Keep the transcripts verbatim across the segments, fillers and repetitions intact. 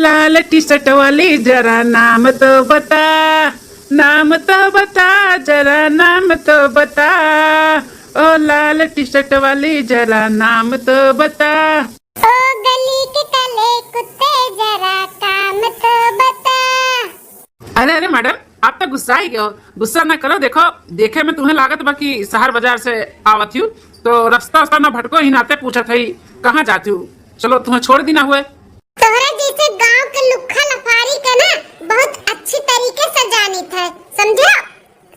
लाल टी शर्ट वाली जरा नाम तो बता, नाम तो बता, जरा नाम तो बता, ओ लाल टी शर्ट वाली जरा नाम तो बता। ओ गली के काले कुत्ते जरा काम तो बता। अरे, अरे मैडम, आप तो गुस्सा ही गए हो। गुस्सा ना करो, देखो, देखे में तुम्हें लागत बा कि शहर बाजार से आवत हो, तो रास्ता, रास्ता ना भटको ही नाते पूछत है, कहाँ जाती हो? चलो, तुम्हें छोड़ दी ना हुए। तोहरा जैसे गांव के लुक्खा लफारी के ना बहुत अच्छी तरीके से जानित है, समझो?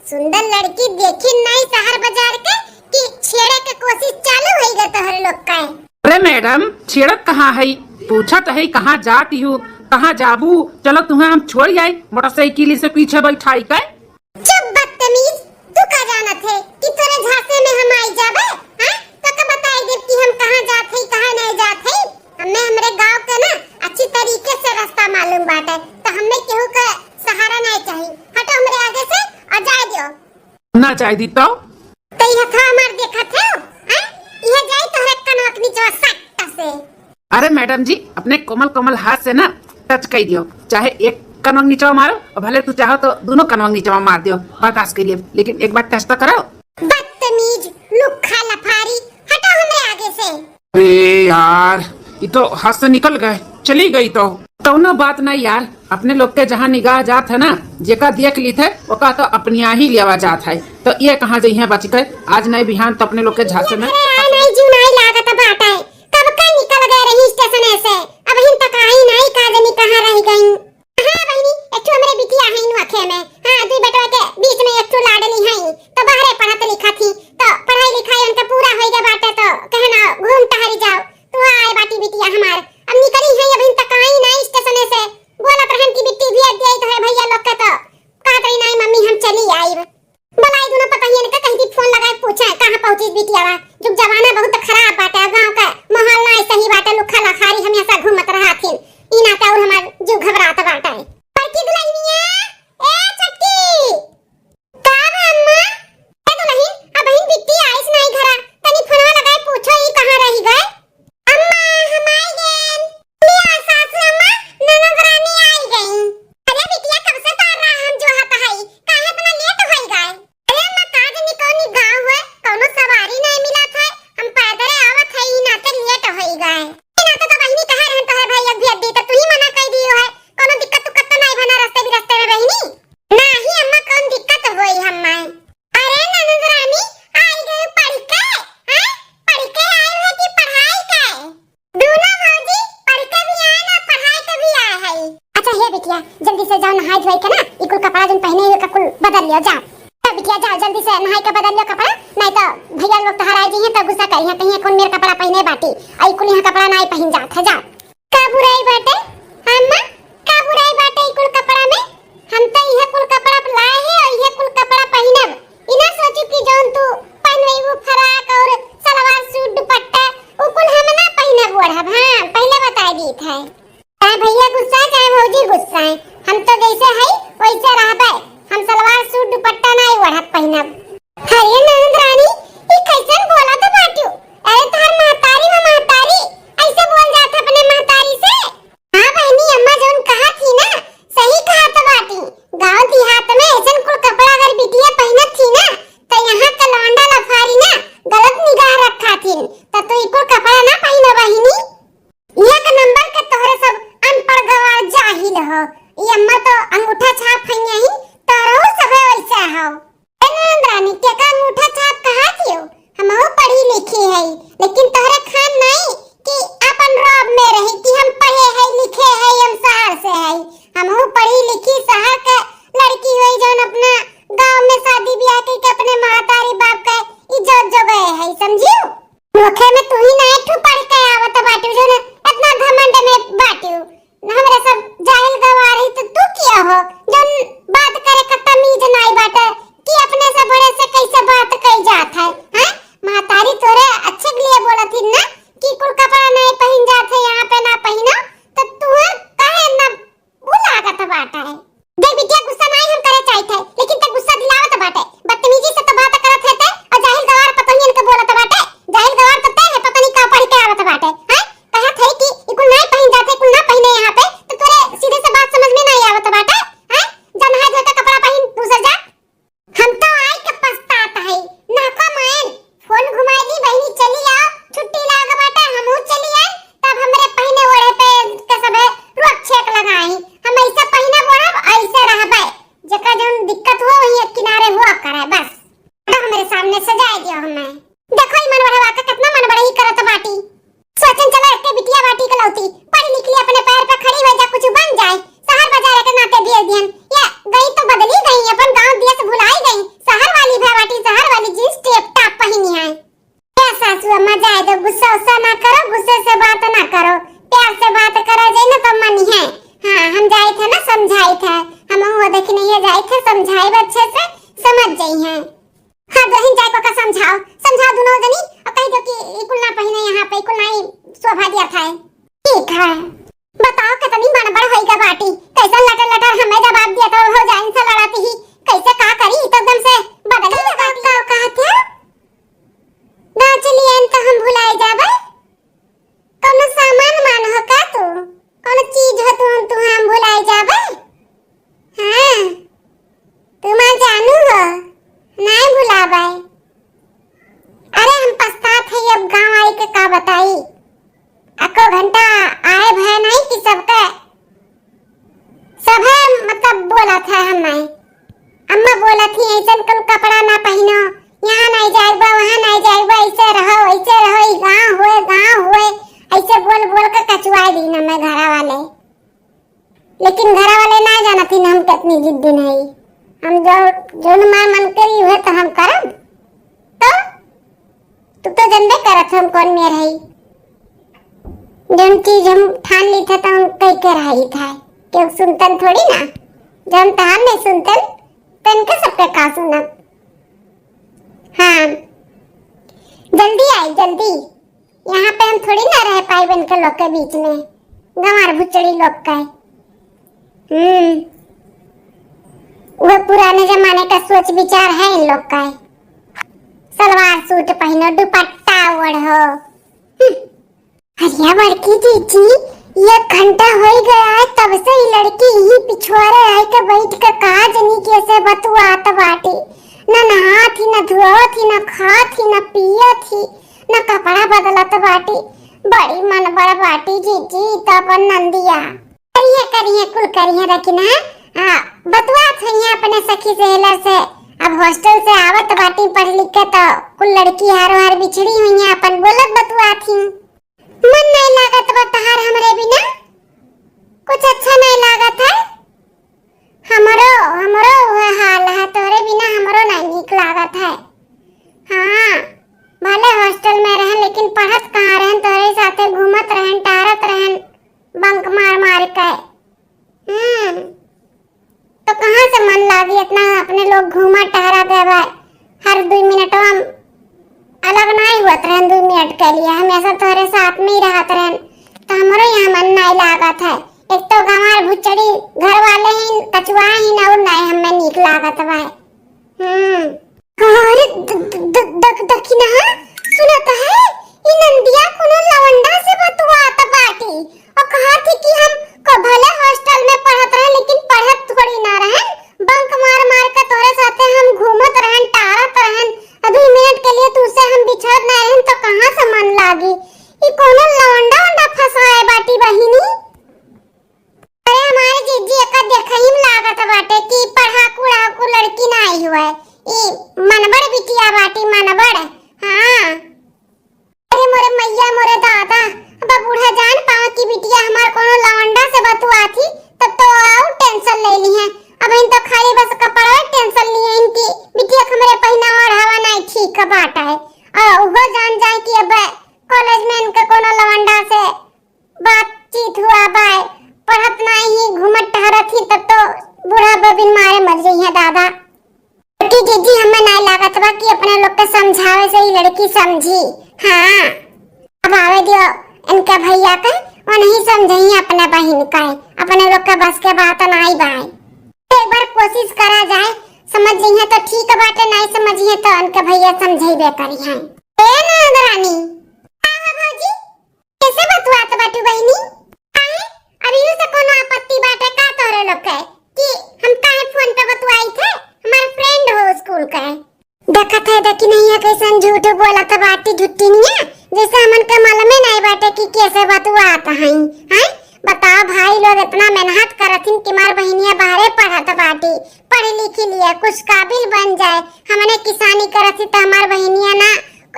सुंदर लड़की देखी नहीं शहर बाजार के कि छेड़े के कोशिश चालू होई गए तोहरे लोग का। अरे मैडम, छेड़त कहाँ है? पूछत है कहाँ जाती हो, कहाँ जाबू? चलो तुम्हें हम छोड़ आई मोटरसाइकिल से पीछे बैठाई के। चुप बदतमीज, तू का जानत है कि तोरे झांसे में हम आई जाबे? हैं? तो का बताई देब कि हम कहाँ जात है, कहाँ नहीं जात है? हमें हमरे गांव के ना अच्छी तरीके से रास्ता मालूम बाटे, तो हमें केहू का सहारा नहीं चाहिए। हटो हमरे आगे से और जाए दियो। ना जाए दी तो? तो ये हथवा हमार देखत है, हैं? ये जाए तोहरे कनवा के नीचवा सट्टा से। अरे मैडम जी, अपने कोमल कोमल हाथ से ना टच कर दियो, चाहे एक कनवा के नीचवा मारो और भले तू चाहो तो दोनों कनवा के नीचवा मार दियो, बर्दाश्त कर लिए, लेकिन एक बार टच तो करो। बदतमीज, लुक्खा लफारी, हटो हमरे आगे से। अरे यार, ये तो हाथ से निकल गए, चली गई तो। कौनो बात नहीं यार, अपने लोग के जहाँ निगाह जात है ना, जेका देख ली थे, ओका तो अपनिया ही लेवा जात है। तो ये कहाँ जइहे बच के, आज नहीं बिहान तो अपने लोग के झांसे में। अरे आ नहीं, जीव नहीं लागत बाटे। कब का निकल गए रही स्टेशन से, अबहिन तक आई नहीं, का जानी कहाँ रह गई। हाँ बहिनी, एक ठो हमरे बिटिया है इन आँखे में। हाँ, दुई बेटवा के बीच में एक ठो लाडली है, तो बाहरे पढ़त लिखत ही, तो पढ़ाई लिखाई उनका पूरा होई गया बाटे, तो कहना घूम टहरी जाओ, तू आए बाटी बिटिया हमार। अब निकली है, अबहिन तक आई नहीं स्टेशन से, बोलत रहन कि बिट्टी भेज दिया तो है भैया लोग के, तो कहत रही नहीं मम्मी हम चली आइब। बुलाई दोनों पतहियन के, कहीं भी फोन लगाए पूछे कहाँ पहुँची बिटिया बा। जुग जमाना बहुत खराब बाटे, गाँव का माहौल ना सही बाटे, लुखा लखारी हमेशा घूमत रहथिन। ई नाते और हमार जीव घबरात बाटे। बड़की दुल्हनिया, ए छोटकी, का बा अम्मा? ए दुल्हन, अबहिन बिट्टी आइस नाई घरा, तनी फोनवा लगाए पूछो ई कहाँ रही गए? अम्मा, हम आई गेन। लिया सासू अम्मा, ननद रानी आई गई। अरे बिटिया, कब से तार रहा हम जो हाथ आई, काहे इतना लेट होई गए? अरे अम्मा, का जानी कौनी गाँव हुए, कौनो सवारी नहीं मिलत है, हम पैदल आवत है, ई नाते लेट होई गए। ई नाते तो बहिनी कहे रहन तोहर भाई अभी अड्डी, तो तू ही मना कर दियो है, कौनो दिक्कत उक्कत तो नहीं बना रास्ते भी रास्ते में बहिनी? नहीं अम्मा, कौन दिक्कत होई हम्मा? अरे ननद रानी, आई गई पढ़ के, हैं? पढ़ के आई है कि पढ़ाई के? दोनों भौजी पढ़ के भी आए ना, पढ़ाई के भी आए है। अच्छा हे बिटिया, जल्दी से जाओ नहाए धोए के ना, ई कुल कपड़ा जौन पहने हुए का कुल बदल लियो, जाओ। ए बिटिया जाओ जल्दी से नहाए के बदल लियो कपड़ा, नहीं तो भैया लोग तोहर आ जइहे तो गुस्सा करिहे, कहिए कौन मेर कपड़ा पहने बाटी, आ ई कुल यहाँ कपड़ा नहीं पहन जात है, जाओ। का बुराई बाटे अम्मा, का बुराई बाटे ई कुल कपड़ा में? हम तो इहे कुल कपड़ा लाए हैं और इहे कुल कपड़ा पहिनब। ई ना सोचू कि जौन तू पहिनबू फ्रॉक और सलवार सूट दुपट्टा, उ कुल हम ना पहिनब ओढ़ब। हाँ, पहले बताई दीत है। ताए भैया गुस्सा चाहे भौजी गुस्सा है, हम तो जैसे है वैसे रहबे। हम सलवार सूट दुपट्टा ना ओढ़ब पहिनब। अरे ननद रानी, ई कैसन बोलत बाटू? अरे तोहर महतारी बा महतारी, ऐसे बोल जात अपने महतारी से? हाँ बहिनी, अम्मा जौन कहत ही ना, सही कहत बाटी। गाँव देहात में ऐसन कुल कपड़ा अगर बिटिया पहिनत थी ना, तो यहाँ के लौंडा लफारी ना गलत निगाह रखा थी, तो तू ई कुल कपड़ा ना पहिनो बहिनी। एक नंबर के तोहरे सब अनपढ़ गवार जाहिल हो। ई अम्मा तो अंगूठा छाप हइये ही, तोहरो सभे वैसा हो। ए ननद रानी, केका अंगूठा छाप कहा थियो? हमहू पढ़ी लिखी हई, लेकिन तोहरे खान नाई कि अपन रौब में रही कि हम पढ़े हई, लिखे हई, हम शहर से हई। हमहू पढ़ी लिखी शहर के लड़की होई, जौन अपना गाँव में शादी ब्याह कई के अपने महतारी बाप के इज्जत जोगे हई, समझियो? नोखे में तू ही ना एक ठो पढ़ के आवत बाटू, जौन इतना घमंड में बाटू। हमरा सब जाहिल गवार ही तो तू किया हो, जौन बात करे का तमीज नाई बाटे कि अपने से बड़े से कैसे बात कई जात है, हैं? महतारी तोरे अच्छे के लिए बोलत ही ना कि कुल कपड़ा नहीं पहन जात है, यहाँ पे ना पहनो, तो तू काहे ना वो लागत बाटा है। देख बिटिया, गुस्सा नाई हम करे चाहित है, लेकिन ते गुस्सा दिलावत बाटे। बदतमीजी से तो बात करत है ते, और जाहिल गवार पतोहियन के बोलत बाटे। जाहिल गवार तो ते है, पता नहीं का पढ़ के आवत बाटे, हैं? कहत है कि ई कुल नाई पहिन जात है, कुल ना पहिने यहाँ पे, तो तोरे समझाई थे, हम वो देखी नहीं है, जाई थे समझाई अच्छे से, समझ जाई हैं। हाँ, दुल्हन जाए को का समझाओ, समझाओ दोनों जनी, और कह दो कि ई कुल ना पहिने यहाँ पे, ई कुल ना ही शोभा दिया था। ठीक है, बताओ कितनी मनबड़ होई गा बाटी, कैसे लटर लटर हमें जवाब दिया था, हो जाइन से लड़ाती ही, कैसे का करी, ई तो एकदम से बदल ही लगा का, का, का कहते हो? गाँव चली आइन तो हम भुलाए जाबे? कौनो सामान मान हो का तू? कौनो चीज हो तू, तू हम भुलाए जाबे? हाँ, तू माँ जानू हो, नाय भुलाबे। अरे हम पछतात है अब गाँव आई के का बताई। अको घंटा आए भय नहीं कि सबके सभे मतलब बोलत है हमें। अम्मा बोलत ही ऐसन कुल कपड़ा ना पहिनो, यहाँ नहीं जाएबा, वहाँ नहीं जाएबा, ऐसे रहो, ऐसे रहो, ई गाँव हुए, गाँव हुए, ऐसे बोल बोल के कचुआए दीन हमें घरा वाले। लेकिन घरा वाले ना जानत ही हम कितनी जिद्दी नहीं। हम जो, जो हमार मन करी हुए तो हम करब। तो तू तो जनबे करत हम कौन मेर हई। जौन चीज हम ठान ली था तो हम कह के रही था। केहू सुनतन थोड़ी ना। जौन तहार नहीं सुनतन, तो इनके सबके का सुनब? हाँ, जल्दी आई, जल्दी। यहाँ पे हम थोड़ी ना रह पाई इनके लोग के बीच में, गंवार भुचड़ी लोग के। हम्म, वो पुराने जमाने का सोच विचार है इन लोग का। सलवार सूट पहिनो, दुपट्टा ओढ़ो। हम्म। अरे बड़की जीजी, एक घंटा होई गया है, तब से ही लड़की यही पिछुआरे आए के बैठ के का जनी कैसे बतुआत बाटी। न नहात ही, न धोत ही, न खात ही, न पियत ही, न कपड़ा बदलत बाटी। बड़ी मनबड़ बाटी जीजी, तो अपन नंदिया। करिहे, करिहे, कुल करिहे, रखी ना। हाँ, बतुआत हुई है अपने सखी सहेलर से। अब हॉस्टल से आवत बाटी पढ़ लिख के, तो कुल लड़की हारो हार बिछड़ी हुई है, अपन बोलत बतुआत ही। मन नहीं लागत बा तहार हमरे बिना, कुछ अच्छा नहीं लागत है। हमरो, हमरो वह हाल है, तोरे बिना हमरो नहीं नीक लागत है। हाँ, भले हॉस्टल में रहन, लेकिन पढ़त कहाँ रहन, तोरे साथे घूमत रहन, टहरत रहन, बंक मार मार के। हम्म, तो कहाँ से मन लागी इतना अपने लोग घूमा टहरा देवे? हर दुई मिनटवा हम अलग नहीं हुअत रहन, दुई मिनट के लिए हमेशा तोहरे साथ में ही रहत रहन, तो हमरो यहाँ मन नहीं लागत है। एक तो गंवार भुचड़ी घर वाले ही कचुआ ही न, और नहीं हमें नीक लागत बा। हम्म। अरे द-, द-, द-, द-, दखिनहा, सुनत है, ई नंदिया कोनो लवंडा से बतुआत बाटी। और कहा थी कि हम को भले हॉस्टल में पढ़त रहन, लेकिन पढ़त थोड़ी ना रहन, बंक मार मार के तोरे साथे हम घूमत रहन, टारत रहन। अभी मिनट के लिए तुझसे हम बिछड़त ना रहन, तो कहाँ से मन लागी? ई कोनो लवंडा वंडा फंसाए बाटी बहिनी? अरे हमारे जीजी एका देखही में लागत बाटे कि पढ़ाकू उड़ाकू लड़की ना आई हुए। ई मनबड़ बिटिया बाटी, मनबड़। हाँ। अरे मोरे मैया, मोरे दादा, अब बूढ़ा जान पावे कि बिटिया हमार कोनो लवंडा से बतुआ थी, तब तो और टेंशन ले ली है। अब इन तो खाली बस कपड़ा टेंशन लिए इनकी बिटिया के हमरे पहिना ओढ़ावा नहीं ठीक बात है। और वो जान जाए कि अब कॉलेज में इनके कोनो लवंडा से बातचीत हुआ बाय, पढ़त नाही ही, घूमत टहरत ही, तब तो बूढ़ा बबिन मारे मर जइहे दादा। छोटी जीजी, हमें नाय लागत बा कि अपने लोग के समझावे से ही लड़की समझी। हाँ, अब आवे दियो इनके भैया के, वो नहीं समझइहे अपने बहिन का, अपने लोग के बस के बात नाई बाय। एक बार कोशिश करा जाए, समझ जइहे तो ठीक बाटे, नाई समझिहे तो इनके भैया समझइबे करिहे। ए ननद रानी, का हो भौजी? कैसे बतुआत बाटू बहिनी? काहे? अब यू से कोनो आपत्ति बाटे का तोहरे लोग के कि हम काहे फोन पे बतुआई थे? हमार फ्रेंड हो स्कूल के। देखत है, देखी नहीं है कैसन झूठ बोलत बाटी झुट्टी निया, जैसे हमन के मालूमे नहीं बाटे कि कैसे बतुआत हैं, हैं? बताओ भाई लोग इतना मेहनत करथिन कि हमार बहिनिया बाहरे पढ़त बाटी, पढ़ लिख लिए, कुछ काबिल बन जाए। हमने किसानी करत ही तो हमार बहिनिया ना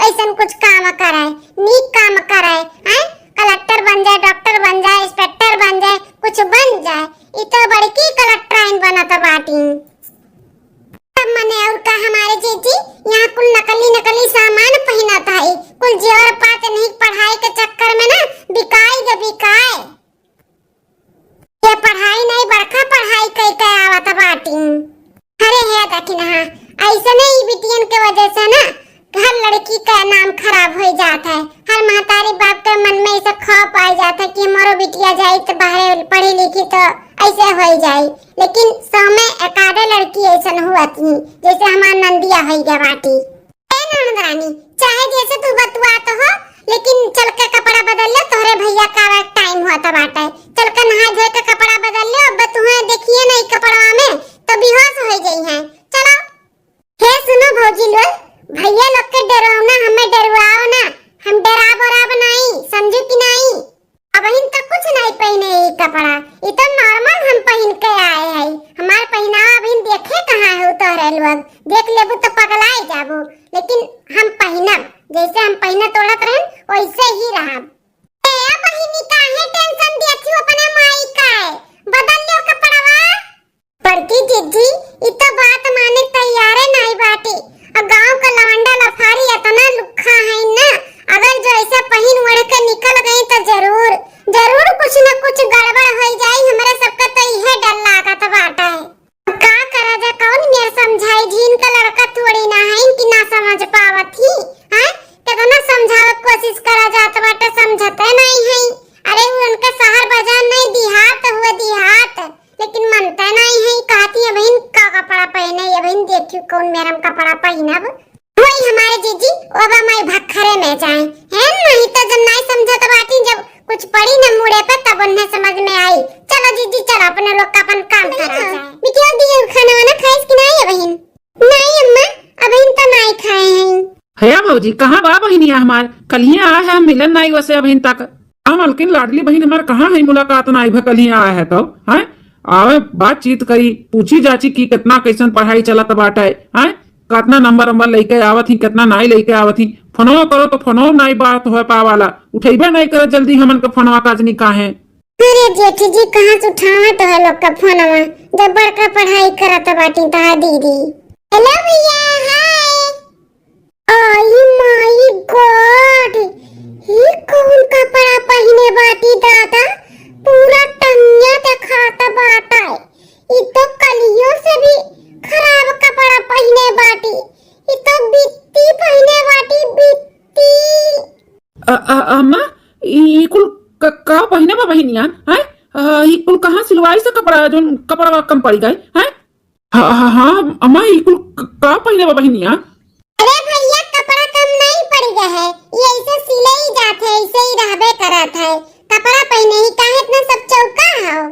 ऐसन कुछ काम करे, नीक काम करे, हैं? कलेक्टर बन जाए, डॉक्टर बन जाए, इंस्पेक्टर बन जाए, कुछ बन जाए। ई तो बड़की कलेक्टराइन बनत बाटी। तब मने और का हमारे जीजी, यहाँ कुल नकली नकली सामान पहिनत है, कुल जेवर पात नहीं, पढ़ाई के चक्कर में ना बिकाई गे बिकाए। ये पढ़ाई नहीं, बड़का पढ़ाई के आवत बाटी। अरे हे दखिनहा, ऐसने ई बिटियन के वजह से ना हर लड़की का नाम खराब होइ जात है। हर महतारी बाप के मन में ऐसा खौफ आइ जात है कि हमरो बिटिया जाई तो बाहरे पढ़ी लिखी तो ऐसे होइ जाई। लेकिन सौ में एकाधे लड़की ऐसन हुअत ही, जैसे हमार नंदिया होइ गया बाटी। ए ननद रानी, चाहे जैसे तू बतुआत हो, लेकिन चल के कपड़ा बदल ले, तोहरे भैया का आवे टाइम होत बाटे। चल के नहा धोए के कपड़ा बदल ले, अब तुहे देखिए ना ई कपड़वा में तो बेहोश होइ जइहैं। चलो। हे सुनो भौजी लोग, भैया लोग के डराओ ना, हमें डरवाओ ना, हम डराब ओराब नाई, समझू कि नाई? अबहिन तो कुछ नाई पहिने ई कपड़ा, ई तो normal हम पहिन के आए हई। हमार पहिनावा अबहिन देखे कहाँ है तोहरे लोग, देख लेबू तो पगलाए जाबू। लेकिन हम पहिनब, जैसे हम पहिने तोड़त रहन वैसे ही रहब। ए बहिनी, काहे tension देत हू अपने माई का? बदल लो कपड़वा। बड़की जिज्जी, ई तो बात माने तैयारे नाई बाटी। और गांव का लवंडा लफारी इतना लुक्खा है ना, अगर जो ऐसा पहिन ओढ़ के निकल गई तो जरूर, जरूर कुछ न कुछ गड़बड़ होइ जाई। हमरे सबका तो इहे डर लागत बाटे। का करा जा, कौन मेर समझाई, झीन का लड़का थोड़ी ना है कि ना समझ पावत ही, हैं? कितना समझावे कोशिश करा जात बाटे, समझते नहीं है। अरे उनके शहर बाजार नहीं, देहात हुआ देहात। लेकिन मनते नाई है, कहती है, "बहिन, का कपड़ा पहिने, ये बहिन, देखियो कौन मेरम कपड़ा पहिनब।" वही हमारे जीजी, ओबा माई भखरे में जाए, है नहीं तो जब नाई समझत बाटी, जब कुछ पड़ी न मुड़े पे, तब उन्हें समझ में आई। चलो जीजी, चलो, अपने लोग का अपन काम करा जाए। बिटिया, दियो खाना वाना खाइस कि नाई है बहिन? नाई अम्मा, अबहिन तो नाई खाए हैं। हया भौजी, कहाँ बा बहिनिया हमार? कलिया आए है, मिलन नाई वसे अबहिन तक। हाँ मलकिन, लाडली बहिन हमार कहाँ है? मुलाकात नाई भा, कलिया आए है तो, हैं? आवे, बातचीत करी, पूछी जाची कि कितना कैसन पढ़ाई चलत बाटे, हैं? कितना नंबर नंबर लेके आवत ही, कितना नाई लेके आवत ही। फोनो करो तो फोनो नाई बात हो पावाला, उठैबे नाई करत जल्दी हमन के फोनवा काजनी काहे। अरे जेठी जी, कहाँ से उठावत है लोग का फोनवा, जब बड़का पढ़ाई करत बाटी तहा दीदी। हेलो भैया, हाय। आई माई गॉड, ई कौन कपड़ा पहिने बाटी दादा? पूरा टंगिया देखात बाटे। ई तो कलियो से भी खराब कपड़ा पहिने बाटी। ई तो बित्ती पहिने बाटी, बित्ती। अ, अ, अम्मा, ई, ई कुल क-, का पहिने बा बहिनिया? हैं? अ, ई कुल कहाँ सिलवाई से कपड़ा, जोन कपड़ा कम पड़ी गए? हैं? हाँ, हाँ, हाँ, अम्मा, ई कुल क-, का पहिने बा बहिनिया? अरे भैया, कपड़ा कम नहीं पड़ी गए है, ये ऐसे सिले ही जात है, ऐसे ही रहबे करत है। कपड़ा पहिने ही काहे इतना सब चौका हो?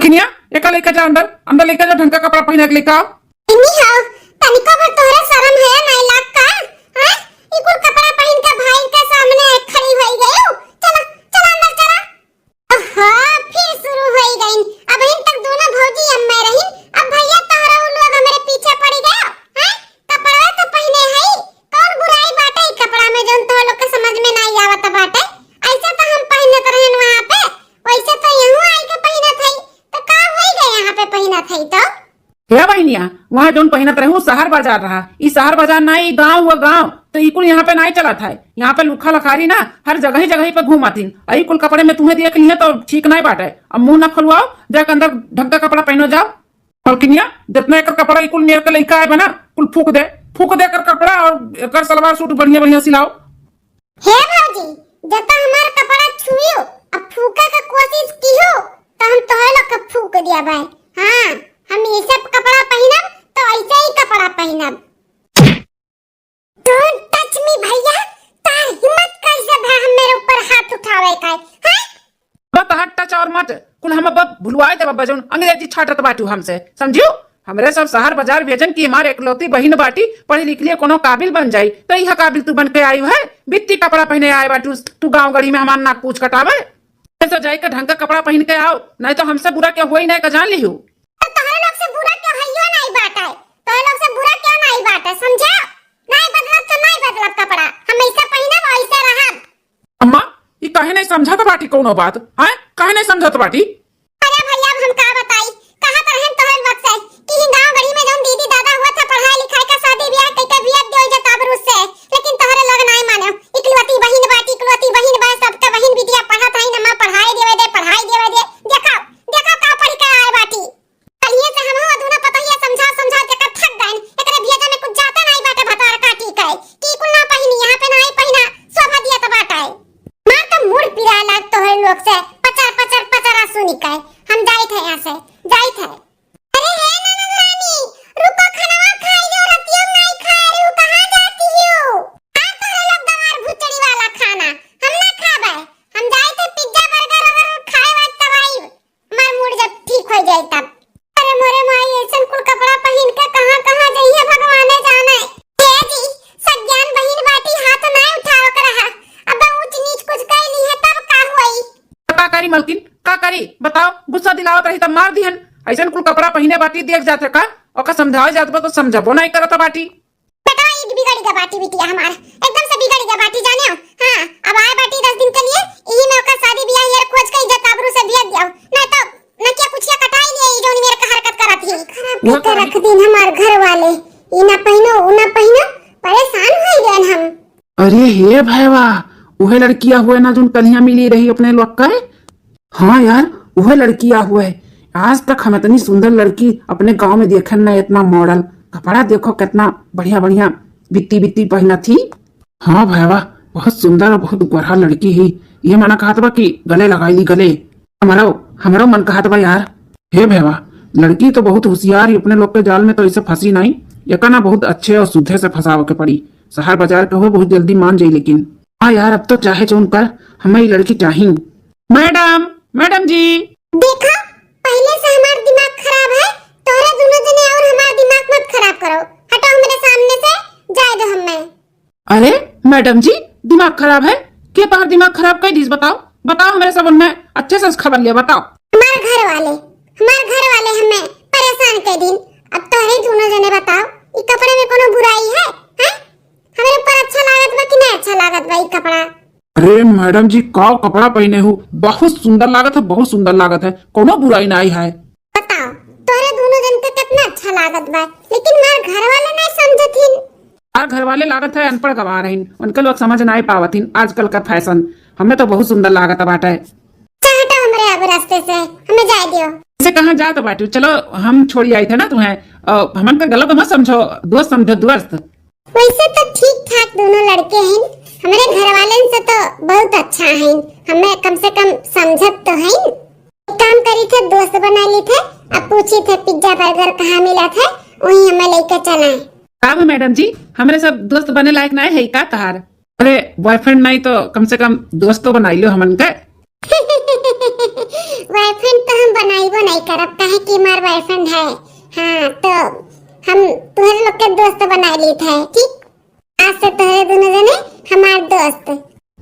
किनिया, एका लेके जा अंदर, अंदर लेके जा, ढंग का कपड़ा पहिने के लेके आओ। इन्हीं हो, तनिको भर तोहरे शरम है नहीं लाग का? हैं? ई कुल कपड़ा पहिन के भाई के सामने खड़ी होई गयो। चला, चला अंदर चला। ओहो, फिर शुरू होई गईन। अबहिन तक दोनों भौजी अम्मे रहीन, अब भैया तोहरा उ लोग हमरे पीछे पड़ी गयो, हैं? कपड़वे तो पहिने हई, कौन बुराई बाटे ई कपड़ा में जौन तोह लोग के समझ में नाई आवत बाटे? ऐसे तो हम पहिनत रहन वहाँ पे, वैसे तो यहूँ आई के पहिनत हई, तो का होई गए यहाँ पे पहिनत हई तो? हे बहिनिया, वहाँ जौन पहिनत रहू, शहर बाजार रहा। ई शहर बाजार ना, ई गाँव हुआ गाँव। तो ई कुल यहाँ पे नाई चलत है। यहाँ पे लुखा लखारी ना हर जगह ही जगह पे घूमत हिन। आ ई कुल कपड़े में तुम्हें देख लिहे तो ठीक नाई बाटे। अब मुँह ना खुलवाओ, जाके अंदर ढंग का कपड़ा पहिनो जाओ। मलकिनिया, जितना एकर कपड़ा ई कुल मेर के लइका आए बा ना, कुल फूक दे, फूक दे एकर कपड़ा और एकर सलवार सूट बढ़िया बढ़िया सिलाओ। हे भौजी, जब तो हमार कपड़ा छुइयो, अब फूके के कोशिश किहो, तो हम तोहरे लोग के फूक दिया भाई। हाँ, हम ये सब कपड़ा पहिनब, तो ऐसे ही कपड़ा पहिनब। Don't touch me भैया, तार हिम्मत कैसे भा हम मेरे ऊपर हाथ उठावे का है, हैं? बस हट टच और मत, कुल हम अब भुलवाए देब, बजौन अंग्रेजी छाटत बाटू हमसे, समझियो? हमरे सब शहर बाजार भेजन की हमार एकलौती बहिन बाटी, पढ़ी लिख लिए कोनो काबिल बन जाई, तो यह काबिल तू बन के आई है? बित्ती कपड़ा पहिने आए बाटू तू गाँव गड़ी में हमार नाक पूछ कटावे। ऐसा जाए के ढंग का कपड़ा पहिन के आओ, नहीं तो हमसे बुरा क्या हुआ ही नहीं का जान लिहू। तो तोहरे लोग से बुरा क्यों हइयो नहीं बाटे, तोहरे लोग से बुरा क्यों नहीं बाटे, समझा? नहीं बदलब तो नहीं बदलब कपड़ा, हम ऐसा पहिनब, ऐसे रहब। अम्मा, ई काहे नहीं समझत बाटी कौनो बात? हैं? काहे नहीं समझत बाटी? अरे भैया, अब हम का बताई, कहा तो रहन तोहरे लोग से कि ही गाँव गड़ी में जौन दीदी दादा हुआ था, पढ़ाई लिखाई का शादी ब्याह कई के बिया दियो जात अब रूस से, लेकिन तोहरे लोग नहीं माने। इकलौती बहिन बाटी, इकलौती बहिन बा, सबके बहिन बिटिया पढ़त है, नमा पढ़ाई देवे दे, पढ़ाई देवे दे। देखो, देखो का पढ़ के आए बाटी। कलिए से हम जाइत है। अरे हे ननद रानी, रुको, खनवा खाई लो, रतियो में नाई खाए रही हो, कहाँ जाती हो? आ तोहरे लोग गंवार भुचड़ी वाला खाना, हम ना खाबे, हम जाइत है पिज्जा बर्गर अगर खाए वाए तब आई, हमार मूड जब ठीक हो जाए तब। अरे मोरे माई, ऐसन कुल कपड़ा पहिन के कहाँ कहाँ जइहे भगवाने जाने। ए जी, सज्ञान बहिन बाटी, हाथ ना उठावक रहा, अब ऊंच नीच कुछ कह ली है तब का हुई? का करी मलकिन, का करी बताओ, गुस्सा दिलावत रही तब मार दिहन। ऐसन कुल कपड़ा पहिने बाटी देख जात है का? ओका समझावे जात बा तो समझबो नहीं करत बाटी। बेटा, ई बिगड़ गया बाटी बिटिया हमार, एकदम से बिगड़ गया बाटी, जाने हो? हाँ, अब आए बाटी दस दिन के लिए, यही में ओकर शादी ब्याह यार खोज के इज्जत आबरू से भेज दियो, नहीं तो न क्या कुछ या कटाई लिए, ई जौन मेरे का हरकत करत ही। खराब वो करके तो रख दिन हमार घर वाले, ई ना पहिनो, ऊ ना पहिनो, परेशान हो गए हम। अरे हे भैवा, उहे लड़किया हुए ना जोन कलिया मिली रही अपने लोग का? हाँ यार, उहे लड़किया हुए। आज तक हम इतनी सुंदर लड़की अपने गांव में देखे ना, इतना मॉडल कपड़ा देखो, कितना बढ़िया बढ़िया बित्ती बित्ती पहना थी। हाँ भैवा, बहुत सुंदर और बहुत गोरहा लड़की ही। ये मना कहत बा कि गले लगाई ली गले। हमरो, हमरो मन कहत बा यार। हे भैवा, लड़की तो बहुत होशियार ही, अपने लोग के जाल में तो ऐसे फंसी नहीं। एका ना बहुत अच्छे और सुधे से फंसावे के पड़ी। शहर बाजार के हो बहुत जल्दी मान जाई, लेकिन हाँ यार, अब तो चाहे जौन कर, हमें ये लड़की चाही। मैडम, मैडम जी। देखा, पहले से हमार दिमाग खराब है, तोहरे दोनों जने और हमार दिमाग मत खराब करो। हटो हमरे सामने से, जाए दो हमें। अरे मैडम जी, दिमाग खराब है? के तोहर दिमाग खराब कर दीस? बताओ, बताओ हमरे सब उनने अच्छे से खबर लिया, बताओ। हमार घर वाले, हमार घर वाले हमें परेशान कर दीन। अब तोहरे दोनों जने बताओ, ई कपड़े में कोनो बुराई है, हैं? हमरे ऊपर अच्छा लागत बा कि नहीं अच्छा लागत बा ई कपड़ा? अरे मैडम जी, का कपड़ा पहने हो, बहुत सुंदर लागत है, बहुत सुंदर लागत है, कोनो बुराई नहीं है। बताओ, तोहरे दोनों जन के कितना अच्छा लागत बा, लेकिन हमार घर वाले नहीं समझत हिन। हमार घर वाले लागत है अनपढ़ गवार हिन, उनके लोग समझ नहीं पावत हिन आजकल का फैशन। हमें तो बहुत सुंदर लागत बाटे। अच्छा, हटो हमरे अब रास्ते से, हमें जाए दियो। से कहाँ जात बाटू? चलो, हम छोड़ी आई थे ना तुम्हें। अ, हमन का गलत मत समझो, दोस्त समझो, दोस्त। वैसे तो ठीक ठाक दोनों लड़के हैं, हमरे घर वाले से तो बहुत अच्छा है, हमें कम से कम समझत तो है। एक काम करी थे, दोस्त बना ली थे, अब पूछी थे पिज्जा बर्गर कहाँ मिला थे, वहीं हमें लेके चला है। का बा मैडम जी, हमरे सब दोस्त बने लायक नहीं है का तहार? अरे बॉयफ्रेंड नहीं तो कम से कम दोस्त तो बनाई लो हमन के। बॉयफ्रेंड तो हम बनाइबो नहीं करब, काहे कि हमार बॉयफ्रेंड है। हाँ, तो हम तुहरे लोग के दोस्त बनाई ली थे, ठीक? आज से तुहरे दोनों जने हमार दोस्त।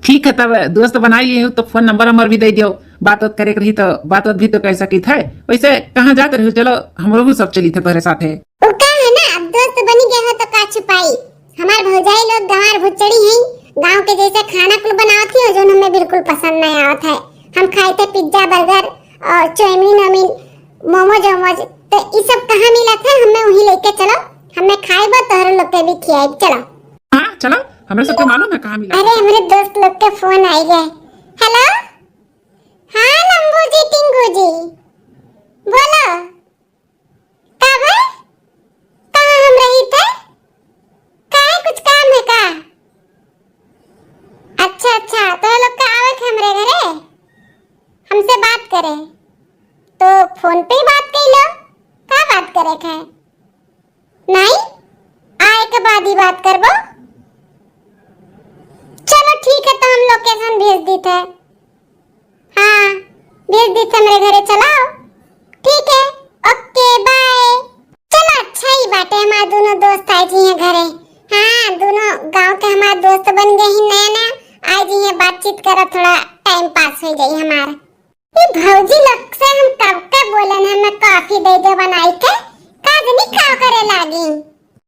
ठीक है, तब दोस्त बनाई लिए हो तो फोन नंबर नंबर भी दे दियो, बात बात करे के रही तो बात बात भी तो कर सकित है। वैसे कहाँ जात रही हो? चलो हमरो भी सब चली थे तोहरे साथे। वो का है ना, अब दोस्त बनी गए हो तो का छुपाई। हमार भौजाई लोग गंवार भुचड़ी हैं, गांव के जैसे खाना कुल बनावत ही हो, जोन हमें बिल्कुल पसंद नहीं आवत है। हम खाए थे पिज्जा बर्गर और चाउमीन वाउमीन, मोमोज वोमोज, तो ई सब कहाँ मिलत है? हमें वहीं लेके चलो, हमें खाए बा, तोहरे लोग के भी खियाए। चलो। हाँ चलो, हमरे सबके मालूम है कहाँ मिला। अरे हमरे दोस्त लोग के फोन आई गए। हेलो, हाँ लंबू जी, टिंगू जी, बोलो। का भा? कहाँ हम रही थे? काहे, कुछ काम है का? अच्छा, अच्छा, तो लोग का आवे के हमरे घरे, हमसे बात करे, तो फोन पे ही बात कर लो। का बात करे के है? नहीं, आए के बाद ही बात करबो। चलो ठीक है, तो हम लोकेशन भेज दी थे। हाँ, भेज दी थे हमरे घरे, चलाओ। ठीक है, ओके, बाय। चलो, अच्छा ही बाटे, हमार दोनों दोस्त आए जी हैं घरे। हाँ, दोनों गांव के हमार दोस्त बन गए हैं नया नया, आए जी हैं, बातचीत करा, थोड़ा टाइम पास हो जाई हमार। ई भौजी लोग से हम कब के बोलन, हमें कॉफी दे दो बनाई के, का जनी का करे लागी।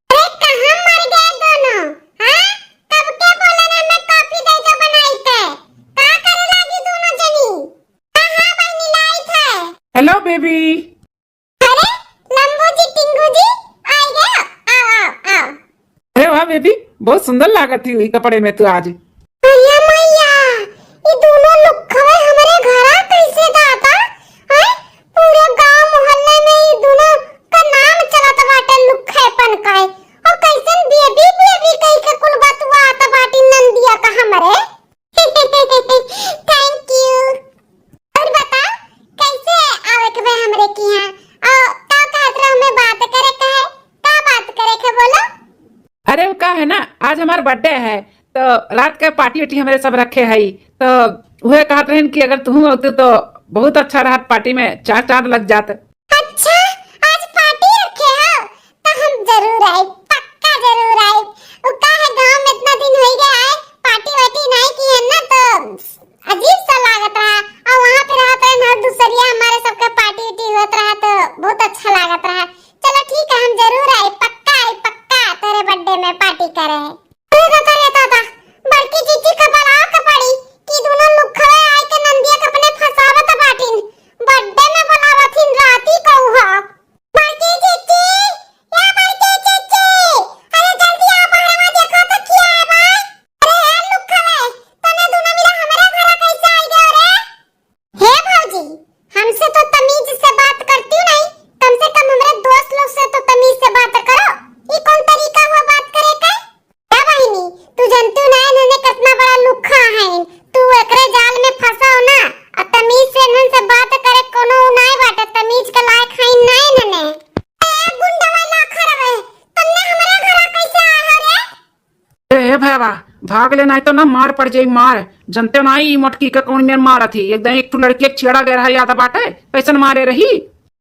अरे कहाँ मर गए दोनों? हाँ? कब के बोले ना मैं कॉफी दे दो बनाई के? का करे लागी दोनों जनी? हाँ, हाँ, बहिनी, लाइत है। हेलो बेबी। अरे, लंबू जी, टिंगू जी, आ गए? आओ, आओ, आओ। अरे वाह बेबी, बहुत सुंदर लागत ही ई कपड़े में तू आज। अरे मैया, ई दोनों लुक्खवे हमरे घरा कैसे दादा? हैं? पूरे गांव मोहल्ले में ई दोनों का नाम चलत बाटे लुक्खेपन का। और कैसन बेबी बेबी कह के कुल बतुआत बाटी नंदिया का हमरे। Thank you। और बताओ, कैसे आवे के बा हमरे की? अरे, का है ना, आज हमार birthday है, तो रात के party वार्टी हमरे सब रखे हई, तो उहे कहत रहन कि अगर तुहूँ होतू तो बहुत अच्छा रहत, party में चार चांद लग जात। अच्छा, आज party रखे हो, तो हम जरूर आइब, पक्का जरूर आइब। उ का है, गाँव में इतना दिन होई गया है, party वार्टी नाई की है ना, तो अजीब सा लागत रहा। और वहाँ पे रहत रहे ना, दूसरिया हमारे सबके party वार्टी होत रहा, तो बहुत अच्छा लागत रहा। चलो ठीक है, हम जरूर आइब, पक्का आइब, पक्का तोरे birthday में party करे। अरे दादा रे दादा, बड़की जीजी का बुलावे के पड़ी कि दोनों लुखवे आए के नंदिया के अपने फंसावत बाटिन। Birthday में बुलावत हिन राती को हो। बड़की जीजी, या बड़की जीजी, अरे जल्दी आ, बहरवा देखो तो क्या है बा? अरे हे लुखवे, तने दोनों मिला हमरे घरा कैसे आई गए रे? हे भौजी, हमसे तो तमीज से बात करती हो नहीं, कम से कम हमरे दोस्त लोग से तो तमीज से बात करो। ई कौन तरीका हुआ बात करे का? ए बहिनी, तू जनतू ना इन्हने कितना बड़ा लुखा है, तू एकरे जाल में फंसा हो ना, आ तमीज से इन्हन से बात करे कोनो उ नाय बाटे, तमीज के लायक है नाय इन्हने। ए गुंडवा लाखर रे, तन्ने हमरे घरा कैसे आए हो रे? ए, ए भैया, भाग ले, नहीं तो ना मार पड़ जाई, मार। जनते ना ई मोटकी के कौन मेर मारत ही, एकदम एक ठो लड़की एक छेड़ा गए रहा, याद बाटे, कैसन मारे रही।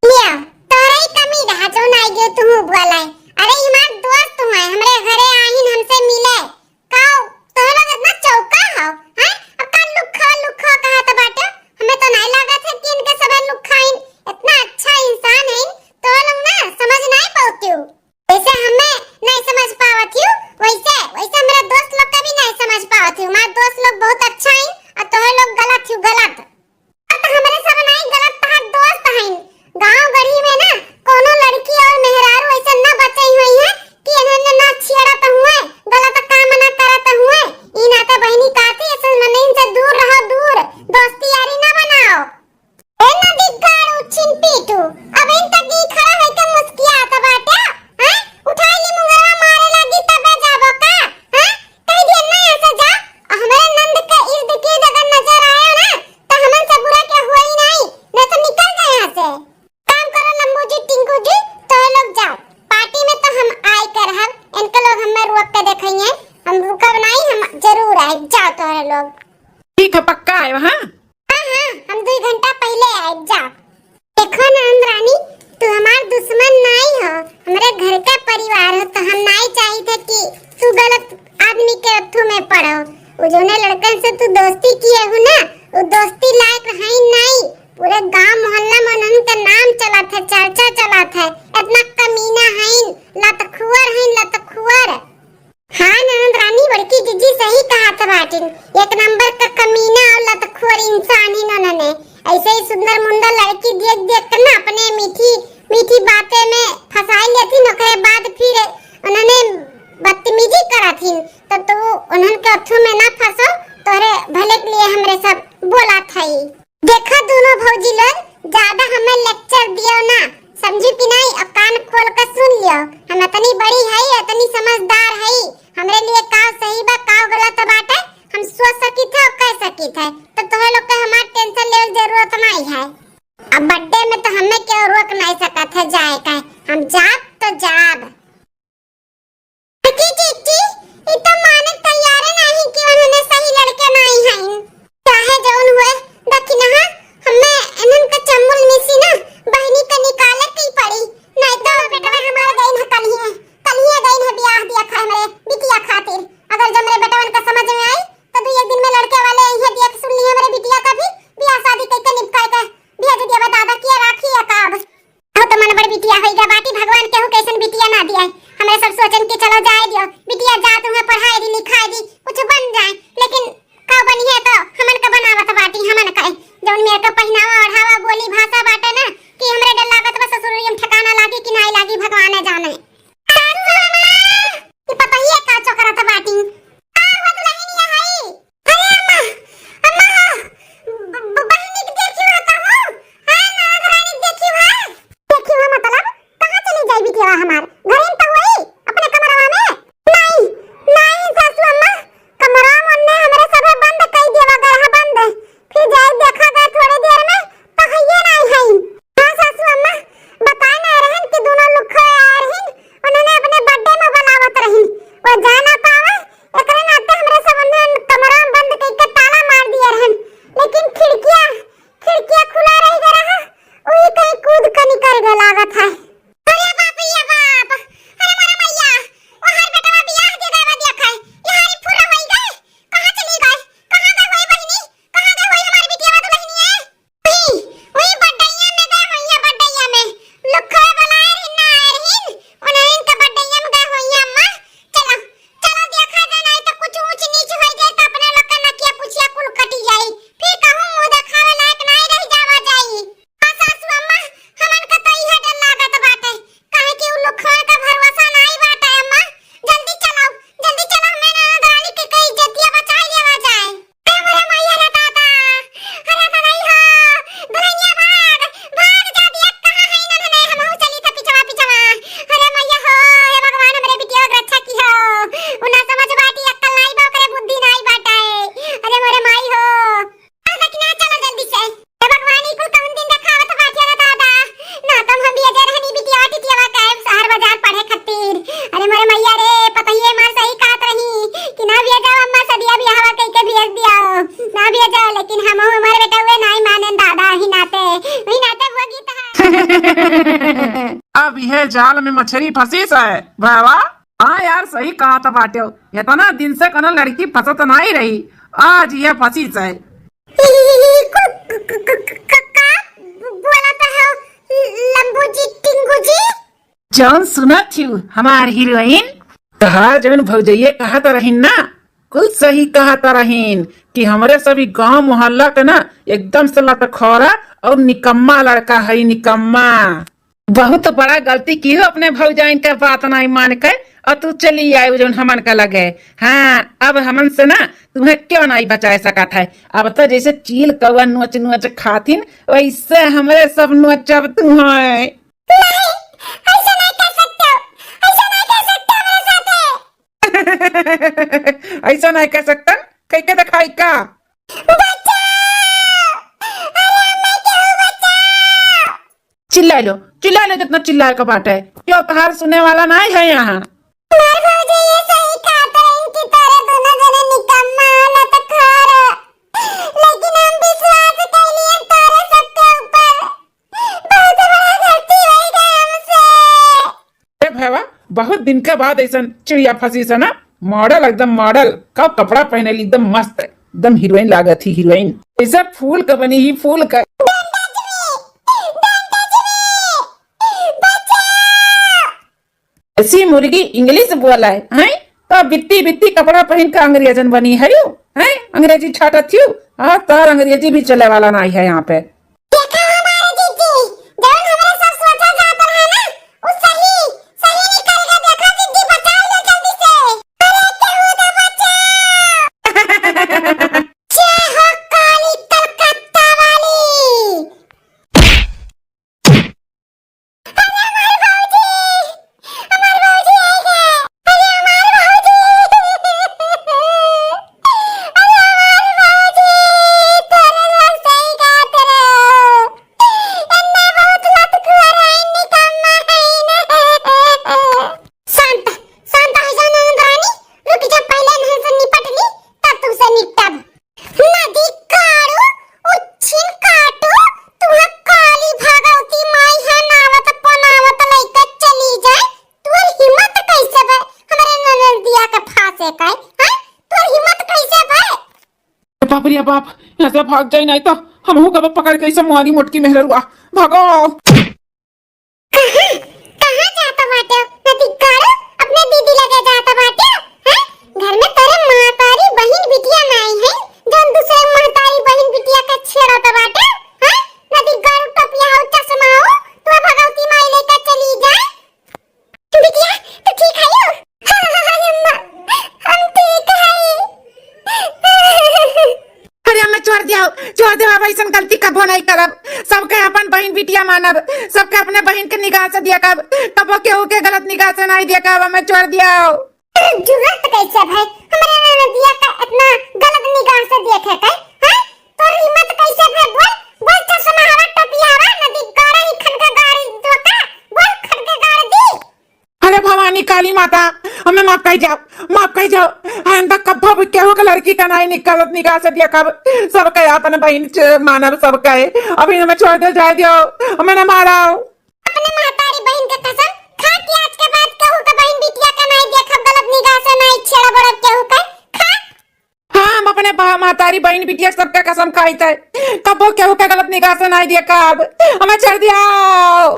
लिया, तोरे ही कमी रहा, जो ना आइगे तुहू बोले। अरे, ई हमार दोस्त हुए, हमरे घरे आहिन हमसे मिले। का, तोहरा इतना चौका हो, हैं? अब का लुखा, लुखा कहत बाटे? हमें तो नहीं लागत है कि इनके सबे लुखाइन, इतना अच्छा इंसान है, तो लोग ना समझ नहीं पाती हो। जैसे हमें नहीं समझ पावत हो, वैसे, वैसे मेरा दोस्त लोग का भी नहीं समझ पावत हो। हमारे दोस्त लोग बहुत अच्छा है और तोहे लोग गलत हो, गलत। अब तो हमरे सब नहीं गलत, तहार दोस्त हैं। गांव गढ़ी में ना कोनो लड़की और मेहरारू ऐसे ना बचे हुई है कि इन्होंने ना छेड़त हुए, गलत काम ना करत हुए। ई नाते बहिनी कहती, ऐसे मनइन से दूर रहो, दूर, दोस्ती यारी ना बनाओ। ए नदी गाड़ू छिन पीटू, अब इन तक ई खड़ा होइके मुस्कियात बाटे, हैं? उठाई ली मुंगरवा मारे लागी तबे जाबो का, हैं? कह दिए ना ऐसे जा, हमरे नंद के इर्द गिर्द अगर नजर आयो ना, तो हमन से बुरा के हुआ ही नहीं, नहीं तो निकल जाए यहाँ से। काम करो लम्बू जी, टिंकू जी, तो ये लोग जाओ, party में तो हम आए कर हम, इनके लोग हमें रोक के देखेंगे, हम रुकब नहीं, हम जरूर आए, जाओ तो ये लोग। ठीक है, पक्का आए, हाँ? हाँ, हाँ, हम दुई घंटा पहिले आइब जा। देखो ननद रानी, तू हमार दुश्मन नाई हो, हमरे घर का परिवार हो, तो हम नाई चाहित है कि तू गलत आदमी के अथू में पड़ो। उ जोने लड़कन से तू दोस्ती किए हो ना, उ दोस्ती लायक है नाई। पूरे गांव मोहल्ला में उन्हन के नाम चलत है, चर्चा चलत है, इतना कमीना है, लतखुअर है, लतखुअर। हाँ ननद रानी, बड़की जीजी सही कहत बाटिन, एक नंबर का कमीना और लतखोर इंसान ही ननने। ऐसे ही सुंदर मुंदर लड़की देख देख के ना अपने मीठी मीठी बातें में फंसाई लेथिन, ओकरे बाद फिर उन्होंने बदतमीजी करथिन, तो तू उन्हन के अथू में ना फंसो, तोरे भले के लिए हमरे सब बोला था। देखो दोनों भौजी लोग, ज्यादा हमें lecture दियो ना, समझू कि नहीं? अब कान खोल के सुन लियो, हम इतनी बड़ी है, इतनी समझदार है, हमरे लिए का सही बा, का गलत बाटे, हम सोच सकित है और कह सकित है, तो तोहे लोग के हमार tension लेवे जरूरत नहीं है। अब birthday में तो हमें क्यों रोक नहीं सकत है जाए का, हम जाब तो जाब। देखी जीजी, ई तो माने तैयारे नहीं कि उन्होंने सही लड़के नहीं हैं। चाहे जौन हुए, दखिनहा हमें इन्हन के चम्मुल मिसी ना बहिनी के निकाले की पड़ी, नहीं तो बेटवा हमार गइन है कलिए, कलिए गइन है बियाह दिया खाए हमरे बिटिया खातिर। अगर जब मेरे बेटवन का समझ में आई तो दू एक दिन में लड़के वाले यही दिया के सुन लिए हमरे बिटिया का भी बियाह शादी करके निपटाए के भेज दिया। बता दा किया राखी है का अब? अब तो मन बड़ बिटिया होई गा बाटी, भगवान केहू कैसन बिटिया ना दे। लागत है। अरे बाप रे बाप, अरे मोरे मैया, ओहर बेटवा बियाह दे देवा देखे, इहारी फुरा होई गए, कहाँ चली गए, कहाँ गए होई बहिनी, कहाँ गए होई हमारी बिटिया दुल्हनिया? उई, उई बड्डैया में गए होइया, बड्डैया में। लुखवा बुलाए रहिन, ना आए रहिन। उन्हें इनका बड्डैया में गए होइया अम्मा। चलो, चलो देखा जाए, नहीं तो कुछ ऊंच नीच हो जाए तो अपने लोग का नकिया पुछिया कुल कटी जाई। फिर कहूँ मुंह देखावे लायक नहीं रह जावा जाई। हाँ सासू अम्मा, हमन का तो इहे डर लागत बाटे। काहे कि उ लुखवा का भरोसा नहीं बाटे अम्मा। जल्दी चलो, जल्दी चलो, हमें ननद रानी के कई इज्जतिया बचाई लेवा जाए। अरे मोरे मैया रे दादा, अरे मनई हो, दुल्हनिया भाग, भाग जा दिया, कहाँ है इन्हन ने, हमहू चली त पिछवा पिछवा। अरे मैया हो, हे भगवान हमरे बिटिया के रक्षा की हो। उ ना समझ बाटी, अक्कल नाई बा, ओकरे बुद्धि नाई बाटे। अरे मोरे माई हो। आ लेकिन आ चलो जल्दी से। हे भगवान, ई कुल कौन दिन देखावत बाटे रे दादा? ना तो हम भेजे रहनी बिटिया टिटियावा के शहर बाजार पढ़े खातिर। अरे मोरे मैया रे, पतोहिए मार सही कहत रही कि ना भेजो अम्मा, सदिया बियाहवा कइके भेज दियो, ना भेजो। लेकिन हम हमारे बेटउए नाई मानेन दादा, ही नाते, ही नाते भोगी त है। अब यह जाल में मछली फंसी से बाबा। हाँ यार, सही कहत बाटे, इतना दिन से कोनो लड़की फंसत नाई रही, आज यह फंसी से। ई, ई, ई, ई, कु-, कु-, कु-, कु-, कु-, का बोलत हो, लंबू जी, टिंगू जी? जौन सुनत हिउ, हमार हीरोइन? तहार जौन भौजइये कहत रहिन ना, कुल सही कहत रहिन कि हमरे सभी गांव मोहल्ला के ना एकदम से लतखोरा और निकम्मा लड़का है, निकम्मा। बहुत बड़ा गलती किहो अपने भौजाइन के बात नाई मान के, और तू चली आयु जौन हमन का लगे। हाँ, अब हमन से ना तुम्हें क्यों नाई बचाए सकत है। अब तो जैसे चील कौआ नोच नोच खाथिन, वैसे हमरे सब नोचब तुम्हें। नहीं, ऐसा नहीं कर सकते हो, ऐसा नहीं कर सकते हो मेरे साथ। ऐसा नहीं कर सकता, कह के दिखाई का? बचाओ! अरे अम्मा, केहू बचाओ! चिल्ला लो, चिल्ला लो, जितना चिल्लाए का बात है। क्यों, तहार सुने वाला नाई है यहाँ। मार भौजी, ये सही कहत रहिन कि तोरे दोनों जने निकम्मा, लतखोर। लेकिन हम विश्वास कैलिए तोरे सबके ऊपर। बहुत बड़ा गलती हो गई हमसे। ए भैया, बहुत दिन के बाद ऐसन चिड़िया फंसी से ना, मॉडल, एकदम मॉडल। का कपड़ा पहने ली, एकदम मस्त, एकदम हीरोइन लागत ही, हीरोइन। ऐसे फूल का बनी ही, फूल का। Don't touch me! Don't touch me! बचाओ! ऐसी मुर्गी इंग्लिश बोला है, हैं? तो बित्ती बित्ती कपड़ा पहन के अंग्रेजन बनी है यू, हैं? अंग्रेजी छाटत यू? हाँ, तार अंग्रेजी भी चले वाला नहीं है यहाँ पे। देखा हमारे जीजी, जौन हमरा सब सोचा जात रहा ना, उ सही, सही निकल गया। देखा जीजी, बचा लो जल्दी से। अरे केहू तो बचा। जय हो काली कलकत्ता वाली। अरे हमार भौजी, हमार भौजी आई है। अरे हमार भौजी, अरे हमार भौजी, तोरे लोग सही कहत रहो। एन्ने बहुत लतखोर है, निकम्मा है ना। शांत, शांत हो जा ननद रानी, रुक जा, पहले इनसे निपट ली, तब तुमसे निपटब। नदी काड़ू, उच्छिन काटू, तुहे काली भगवती माई है नावत पनावत लइके चली जाए। तोर हिम्मत कैसे भए हमरे ननदिया के फांसे का, हैं? तोर हिम्मत कैसे भए? बाप रे बाप, यहाँ से भाग जाए, नहीं तो हमहू कब पकड़ के ऐसे मारी मोटकी मेहररुआ। भागो। कहाँ, कहाँ जात बाटे? नदी काड़ू, अपने दीदी लगे जात बाटे, हैं? घर में तोरे महतारी बहिन बिटिया नाई है, जौन दूसरे महतारी बहिन बिटिया के छेड़त बाटे, हैं? नदी काड़ू, टोपिया हो, चश्मा हो, तू भगवती माई लेके चली जाए। बिटिया, तू ठीक है यू? हाँ, हाँ, हाँ, अम्मा, हम ठीक है। अरे अम्मा, छोड़ दिया, छोड़ दिया, अब ऐसन गलती कबो नहीं करब। सबके अपन बहिन बिटिया मानब, सबके अपने बहिन के निगाह से देखब, कबो केहू के गलत निगाह से नहीं देखब। अम्मा, छोड़ दिया। अरे जुर्रत कैसे भाई, हमारे ननदिया का इतना गलत निगाह से देखे के, हैं? तोर हिम्मत कैसे भाई, बोल, बोल, चश्मा हवा, टोपी हवा, नदी गाड़ा ही खन के गाड़ी दो का, बोल, खन के गाड़ दी। अरे भवानी काली माता, हमें माफ कर जाओ, माफ कर जाओ। आइंदा कब्बो भी केहू के लड़की का नाई निकलत निगाह से देखब, सबके अपन बहिन से मानब सबके। अभी हमें छोड़ दे, जाए दियो, हमें ना मारो। महतारी, बहिन, बिटिया, सबका कसम खाइत है, कबो केहू के गलत निगाह से नाहीं देखब। हमें छोड़ दिया।